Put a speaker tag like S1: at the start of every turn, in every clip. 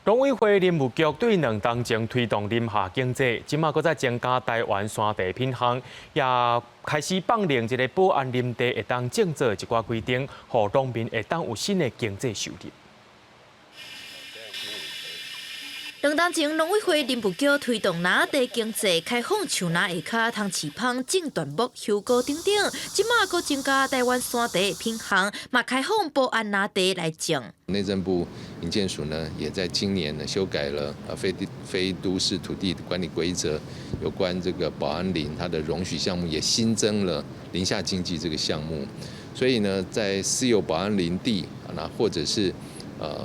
S1: 農委會林務局對兩冬前推動林下經濟，這馬閣再增加台灣山茶品項，也開始放寬這个保安林地會當種作一寡規定，予農民會當有新的經濟收入。
S2: 兩冬前，農委會林務局推動林仔經濟，開放樹林下跤通飼蜂、種椴木、香菇等等。這馬閣增加台灣山茶品項，嘛開放保安林地來種。
S3: 內政部營建署呢，也在今年呢修改了非都市土地管理規則，有關這個保安林它的容許項目，也新增了林下經濟這個項目。所以呢，在私有保安林地啊，或者是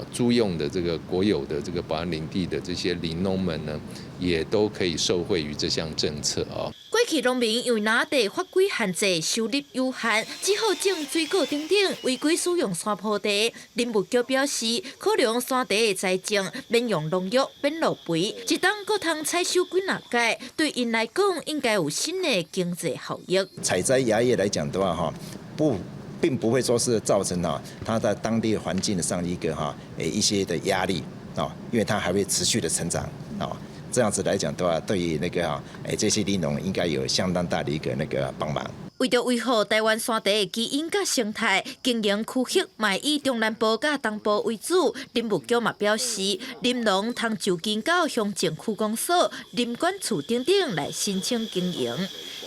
S3: 租用的這個國有的這個保安林地的這些林農們呢，也都可以受惠於這項政策啊。
S2: 過去農民因為林地法規限制，收入有限，只好種水果等等，違規使用山坡地。林務局表示，考量山茶的栽種，免用農藥，免落肥，一冬閣通採收幾若擺，對𪜶來講應該有新的經濟效益。
S4: 採摘芽葉來講的話，哈，不。並不會說是造成啊，它在當地環境上一個哈一些的壓力啊，因為它還會持續的成長啊，這樣子來講的話，對於那個哈這些林農應該有相當大的一個那個幫忙。
S2: 為著維護台灣山茶的基因佮生態，經營區域嘛以中南部佮東部為主。林務局嘛表示，林農通就近到鄉政區公所、林管處等等來申請經營。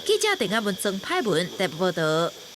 S2: 記者鄧亞文、曾派文台北報導。